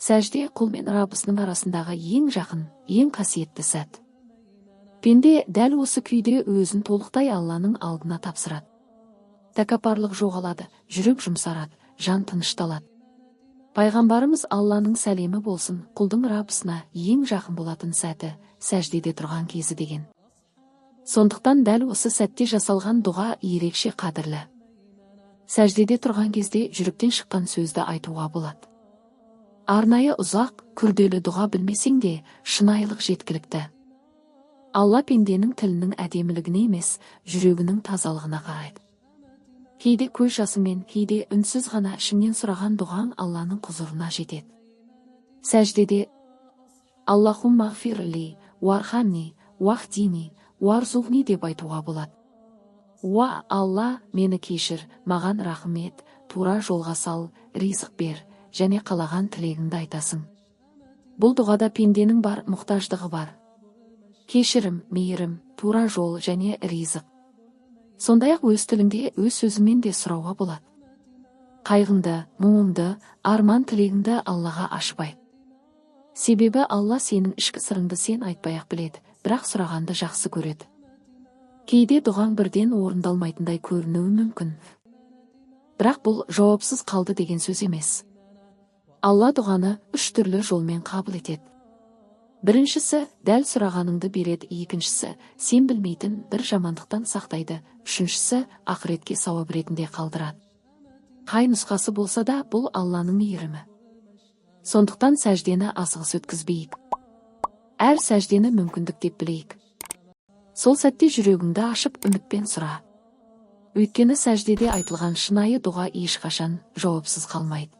Сәжде – құл мен Раббысының арасындағы ең жақын, ең қасиетті сәт. Пенде дәл осы күйде өзін толықтай Алланың алдына тапсырады. Тәкаппарлық жоғалады, жүрек жұмсарады, жан тынышталады. Пайғамбарымыз, Алланың сәлемі болсын, «Құлдың Раббысына ең жақын болатын сәті – сәждеде тұрған кезі» деген. Сондықтан дәл осы сәтте жасалған дұға ерекше қадірлі. Сәждеде тұрған кезде жүректен шыққан сөзді айтуға болады. Арнайы ұзақ, күрделі дұға білмесең де, шынайылық жеткілікті. Алла пенденің тілінің әдемілігіне емес, жүрегінің тазалығына қарайды. Кейде көз жасыңмен, кейде үнсіз ғана ішіңнен сұраған дұғаң Алланың құзырына жетеді. Сәждеде «Аллахуммағфирли, уархамни, уахдини, уарзуғни» деп айтуға болады. Уа Алла, мені кешір, маған рахым ет, тура жолға сал, ризық бер және қалаған тілегіңді айтасың. Бұл дұғада пенденің бар мұқтаждығы бар: кешірім, мейірім, тура жол және ризық. Сондай ақ өз тіліңде, өз сөзіңмен де сұрауға болады. Қайғыңды, мұңыңды, арман тілегіңді Аллаға ашып айт. Себебі Алла сенің ішкі сырыңды сен айтпай ақ біледі, бірақ сұрағанды жақсы көреді. Кейде дұғаң бірден орындалмайтындай көрінуі мүмкін, бірақ бұл жауапсыз қалды деген сөз емес. Алла дұғаны үш түрлі жолмен қабыл етеді. Біріншісі – дәл сұрағаныңды береді, екіншісі – сен білмейтін бір жамандықтан сақтайды, үшіншісі – ақыретке сауап ретінде қалдырады. Қай нұсқасы болса да, бұл Алланың мейірімі. Сондықтан сәждені асығыс өткізбейік. Әр сәждені мүмкіндік деп білейік. Сол сәтте жүрегіңді ашып, үмітпен сұра. Өйткені сәждеде айтылған шынайы дұға ешқашан жауапсыз қалмайды.